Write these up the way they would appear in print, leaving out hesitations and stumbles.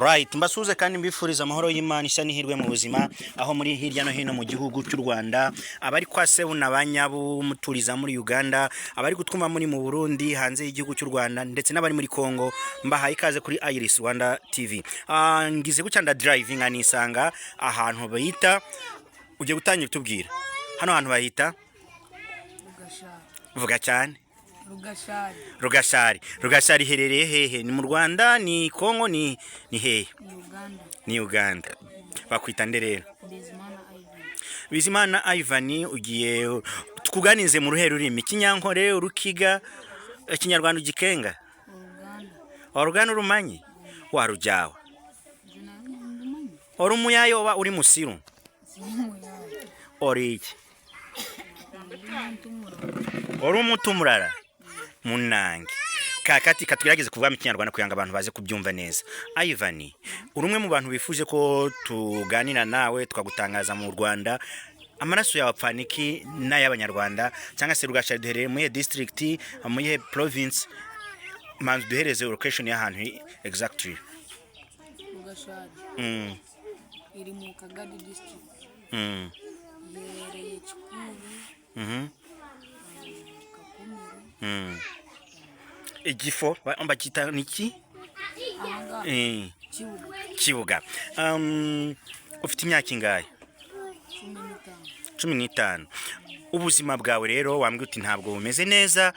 Alright, mbasuhuze kandi mbifuriza amahoro y'Imana, ishya n'ihirwe mu buzima aho muri hirya no hino mu gihugu cy'u Rwanda, abari kwa Sebuna Banyabu muturiza muri Uganda, abari gutwumva muri mu Burundi, hanze y'igihugu cy'u Rwanda, ndetse n'abari muri Congo, mbahaye ikaze kuri Iris Rwanda TV. Ngize gutya nda driving anisanga ahantu bita, ugiye gutangira utubwira hano hantu bahita? Rugashari. Vuga cyane. Rugashari. Rugashari. Rugashari iherereye hehe? Ni mu Rwanda, ni Congo, ni hehe? Ni Uganda. Ni Uganda. Bakwita nde rero? Bizimana Ivan. Bizimana Ivan, ugiye tukuganize mu ruhe rurimi? Ikinyankore, Urukiga, Ikinyarwanda, ugikenga? Uganda. Oruganda urumanyi warujawa? Ndumanye. Ori umuyayo oba uri musiru? Simuyaye. Ori iki? Ndi muntu murara. Ori umutu murara munange. Kakati katugerageze kuvuga mu Kinyarwanda kugira ngo abantu baze kubyumva neza. Ivan, uri umwe mu bantu bifuje ko tuganira nawe tukagutangaza mu Rwanda. Amaraso yawe apfana iki n'ay'Abanyarwanda? Cyangwa se Rugashari duherereye muri district, muri province? Manzu duhereze location y'ahantu exactly. Rugashari iri mu Kagadi District. Iherereye Kikubi, Kakumiro. Igifo bakita niki? Ahangaha? Kibuga. Kibuga. Ufite imyaka ingahe? 15. 15. Ubuzima bwawe rero wambwira uti ntabwo bumeze neza,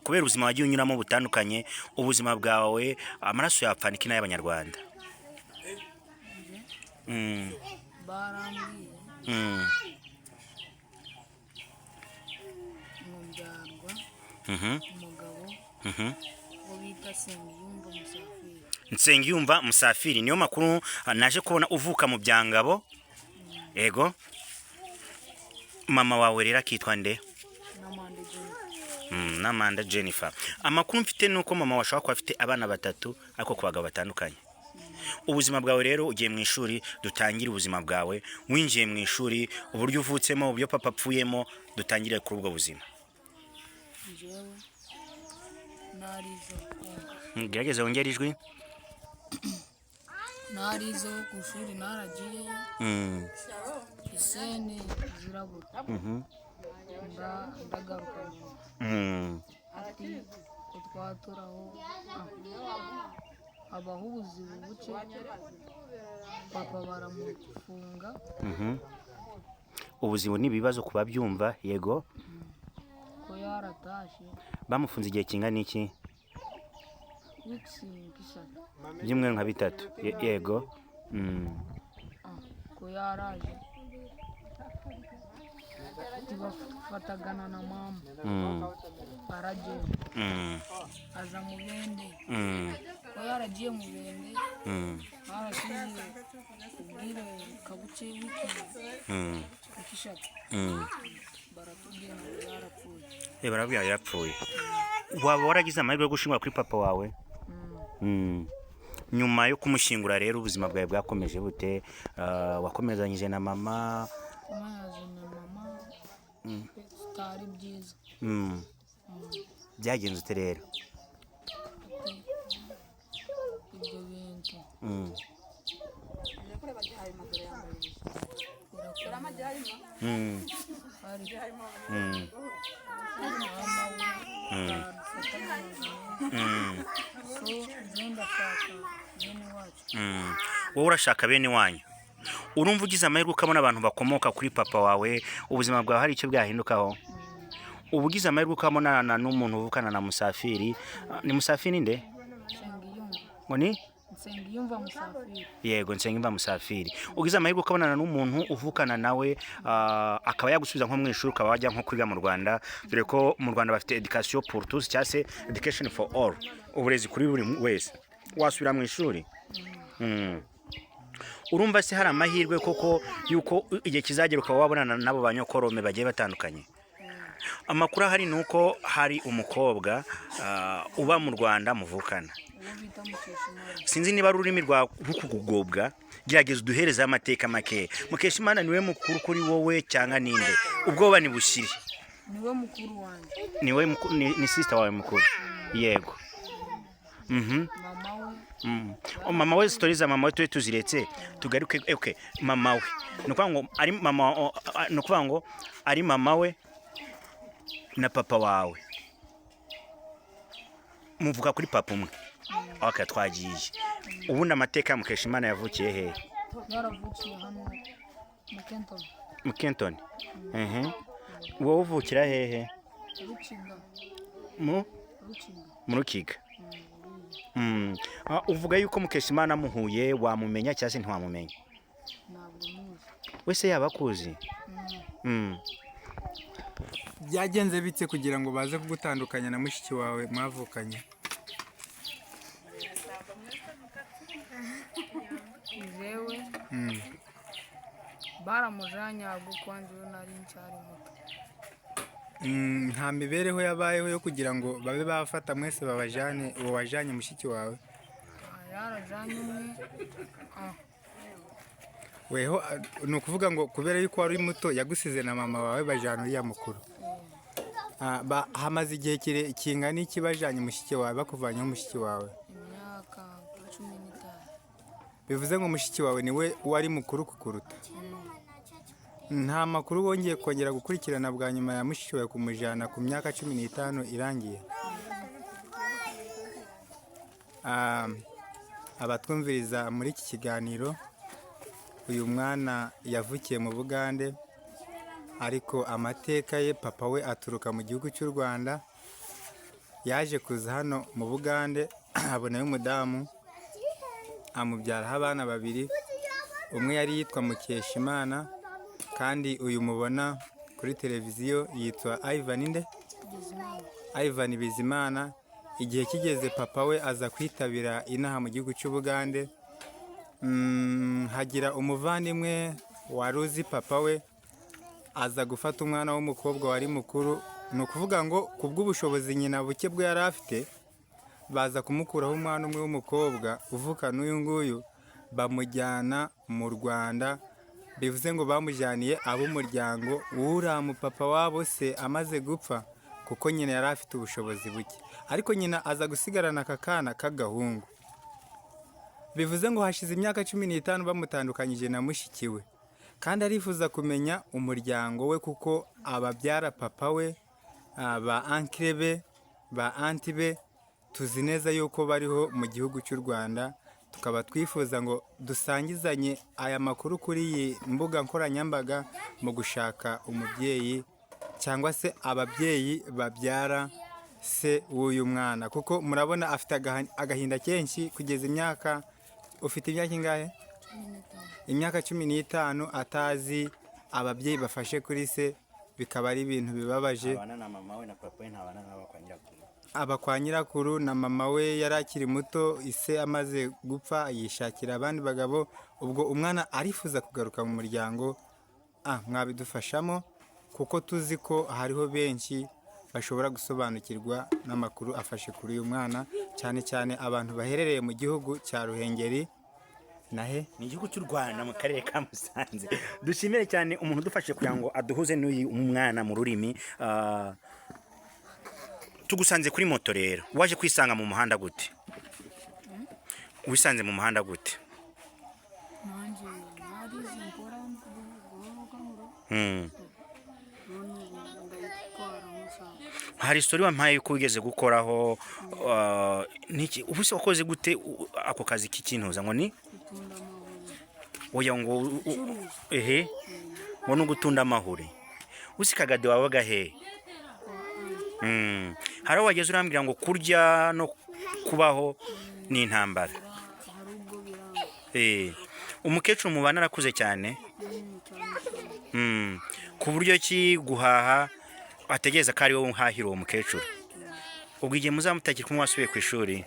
kubera ubuzima wagiye unyuramo butandukanye. Ubuzima bwawe, amaraso yapfana iki n'ay'Abanyarwanda? Barambwiye ngo mbyarwa umugabo wo bita Nsengiyumva Musafiri. Nsengiyumva Musafiri, niyo makuru naje kubona uvuka mu Byangabo. Yego, mama wawe rero akitwa nde? N'Amanda Jennifer. N'Amanda Jennifer. Amakuru mfite ni uko mama washobora kuba afite abana batatu, ariko ku bagabo batandukanye. Ubuzima bwawe rero, ugiye mu ishuri, dutangire ubuzima bwawe winjiye mu ishuri, uburyo uvutsemo, uburyo papa apfuyemo, dutangire kuri ubwo buzima. Njyewe narize konka. Gerageza wongere ijwi. Narize ku ishuri, naragiyeyo, isene zirabura, ndagaruka nyuma. Ati ko twaturaho, habaho ubuzibu buke, papa baramufunga. Ubuzima ni ibibazo ku babyumva, yego. Ko yaratashe. Bamufunze igihe kingana iki? Weeks nk'ishatu. Ibyumweru nka 3. Yego. Ko yaraje tibafatagana na mama, aragenda, aza mu bende. Ko yaragiye mu bende, harashize ubwire kabuke wiki nk'ishatu, baratubwira ngo yarapfuye. Barabwira yarapfuye. Waba waragize amahirwe yo gushingura kuri papa wawe? Nyuma yo kumushyingura rero, ubuzima bwawe bwakomeje bute? Wakomezanyije na mama? Kumaze na mama bitari byiza. Byagenze ute rero? Ati ibyo bintu birakomeye, ariko mama we atadufatanya neza. So nje ndashaka bene wacu. Wowe urashaka bene wanyu. Urumva ugize amahirwe ukabona abantu bakomoka kuri papa wawe, ubuzima bwawe hari icyo bwahindukaho? Uba ugize amahirwe ukabonana n'umuntu uvukana na Musafiri. Ni Musafiri nde? Nsengiyumva. Ngo ni? Nsengiyumva Musafiri. Yego, Nsengimva Musafiri. Ugize amahirwe ukabonana n'umuntu uvukana nawe, akaba yagusubiza nko mu ishuri, ukaba wajya nko kwiga mu Rwanda, dore ko mu Rwanda bafite education pour tous, cyangwa se education for all, uburezi kuri buri wese, wasubira mu ishuri. Urumva se hari amahirwe koko yuko igihe kizagera ukaba wabonana n'abo banyokorome bagiye batandukanye? Amakuru ahari ni uko hari umukobwa uba mu Rwanda muvukana. Uwo bita Mukeshimana. Sinzi niba ari ururimi rwa rukugubwa, gerageza uduherezeho amateka make. Mukeshimana niwe mukuru kuri wowe cyangwa ninde? Ubwoba nibushyire. Niwe mukuru wanjye. Niwe ni sister wawe mukuru, yego. Mama we. Oh, mama we, story za mama we tube tuziretse, tugaruke. Okay, mama we, ni ukuvuga ngo ari mama ni ukuvuga ngo ari mama we na papa wawe muvuga kuri papa umwe. Okay, twagiye. Ubundi amateka ya Mukeshimana, yavukiye hehe? Yaravukiye hano mu Kenton. Mu Kenton. Wowe uvukira hehe? Rukiga. Mu Rukiga. Mu Rukiga. Ah, uvuga yuko Mukeshimana muhuye wamumenya cyangwa se ntiwamumenya? Ntabwo muzi. Wese yaba akuzi? Byagenze bite kugira ngo baze kugutandukanya na mushiki wawe mwavukanye? Jewe baramujanye ahubwo kwanjye iyo nari ncyari muto. Nta mibereho yabayeho yo kugira ngo babe bafata mwese babajane, uwo wajanye mushiki wawe? Ah, yarajanye umwe. Ah, Weho ni ukuvuga ngo kubera yuko wari muto yagusize na mama wawe, bajana uriya mukuru. Hamaze igihe kingana iki bajanye mushiki wawe, bakuvanyeho mushiki wawe? Imyaka nka 15. Bivuze ngo mushiki wawe niwe wari mukuru kukuruta. Nta makuru wongeye kongera gukurikirana bwa nyuma ya mushiki wawe kumujyana ku myaka 15 irangiye? Abatwumviriza muri iki kiganiro, uyu mwana yavukiye mu Bugande, ariko amateka ye, papa we aturuka mu gihugu cy'u Rwanda. Yaje kuza hano mu Bugande, abonayo umudamu, amubyaraho abana babiri. Umwe yari yitwa Mukeshimana, kandi uyu mubona kuri televiziyo yitwa Ivan nde? Ivan Bizimana. Igihe kigeze papa we aza kwitabira inaha mu gihugu cy'Ubugande. Hagira umuvandimwe wari uzi papa we, aza gufata umwana w'umukobwa wari mukuru. Ni ukuvuga ngo ku bw'ubushobozi nyina buke bwe yari afite, baza kumukuraho umwana umwe w'umukobwa uvuka n'uyu nguyu, bamujyana mu Rwanda. Bivuze ngo bamujyaniye ab'umuryango w'uriya mupapa wabo se amaze gupfa, kuko nyina yari afite ubushobozi buke. Ariko nyina aza gusigarana aka kana k'agahungu. Bivuze ngo hashize imyaka 15 bamutandukanyije na mushiki we, kandi arifuza kumenya umuryango we, kuko ababyara papa we, ba uncle be, ba aunty be, tuzi neza yuko bariho mu gihugu cy'u Rwanda. Tukaba twifuza ngo dusangizanye aya makuru kuri iyi mbuga nkoranyambaga mu gushaka umubyeyi cyangwa se ababyeyi babyara se w'uyu mwana, kuko murabona afite agahinda kenshi. Kugeza imyaka, ufite imyaka ingahe? Imyaka 15 atazi ababyeyi bafashe kuri se, bikaba ari ibintu bibabaje. Abana na mama we na papa we, ntabana n'aba kwa nyirakuru. Aba kwa nyirakuru na mama we. Yari akiri muto ise amaze gupfa, yishakira abandi bagabo. Ubwo umwana arifuza kugaruka mu muryango. Mwabidufashamo, kuko tuzi ko hariho benshi bashobora gusobanukirwa n'amakuru afashe kuri uyu mwana, cyane cyane abantu baherereye mu gihugu cya Ruhengeri nahe. Ni igihugu cy'u Rwanda, mu karere ka Musanze. Dushimire cyane umuntu udufashije kugira ngo aduhuze n'uyu mwana mu rurimi. Tugusanze kuri moto rero, waje kwisanga mu muhanda gute? Wisanze mu muhanda gute? Nanjye narize nkora gahoro gahoro. None ubu ndayitwara nk'ushaka. Hari story wampaye yuko wigeze gukoraho. Niki ubu se wakoze gute ako kazi k'ikintuza ngo ni Gutunda amabuye. Oya, ngo ehe, ngo ni ugutunda amahure. Usikagade wabaga he? Hari aho wageze urambwira ngo kurya no kubaho ni intambara. Hari ubwo biranga. Umukecuru mubana arakuze cyane? Cyane cyane. Ku buryo ki guhaha ategereza ko ari wowe uhahira uwo mukecuru. Ubwo igihe muzamutakira kumwe wasubiye ku ishuri?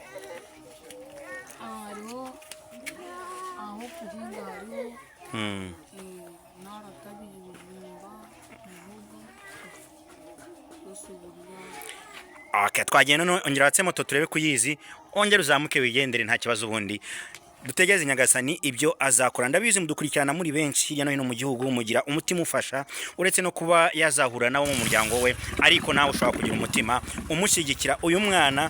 Hariho aho guhinga hariho. Naratabiye ibijumba, imihogo, byose burya. Okay, twagenda none. Ongera watse moto turebe kuyizi, ongera uzamuke wigendere, nta kibazo. Ubundi dutegereze Nyagasani ibyo azakora. Ndabizi mudukurikirana muri benshi hirya no hino mu gihugu, mugira umutima ufasha. Uretse no kuba yazahura nabo mu muryango we, ariko nawe ushobora kugira umutima umushyigikira uyu mwana.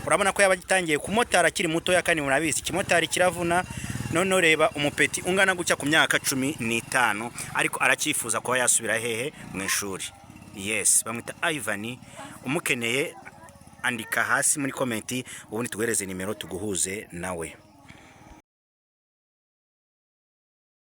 Urabona ko yaba agitangiye kumotara akiri mutoya, kandi murabizi ikimotari kiravuna. Noneho reba umupeti ungana gutya ku myaka 15, ariko aracyifuza kuba yasubira hehe? Mu ishuri. Yes, bamwita Ivan. Umukeneye andika hasi muri comment, ubundi tuguhereze nimero tuguhuze nawe.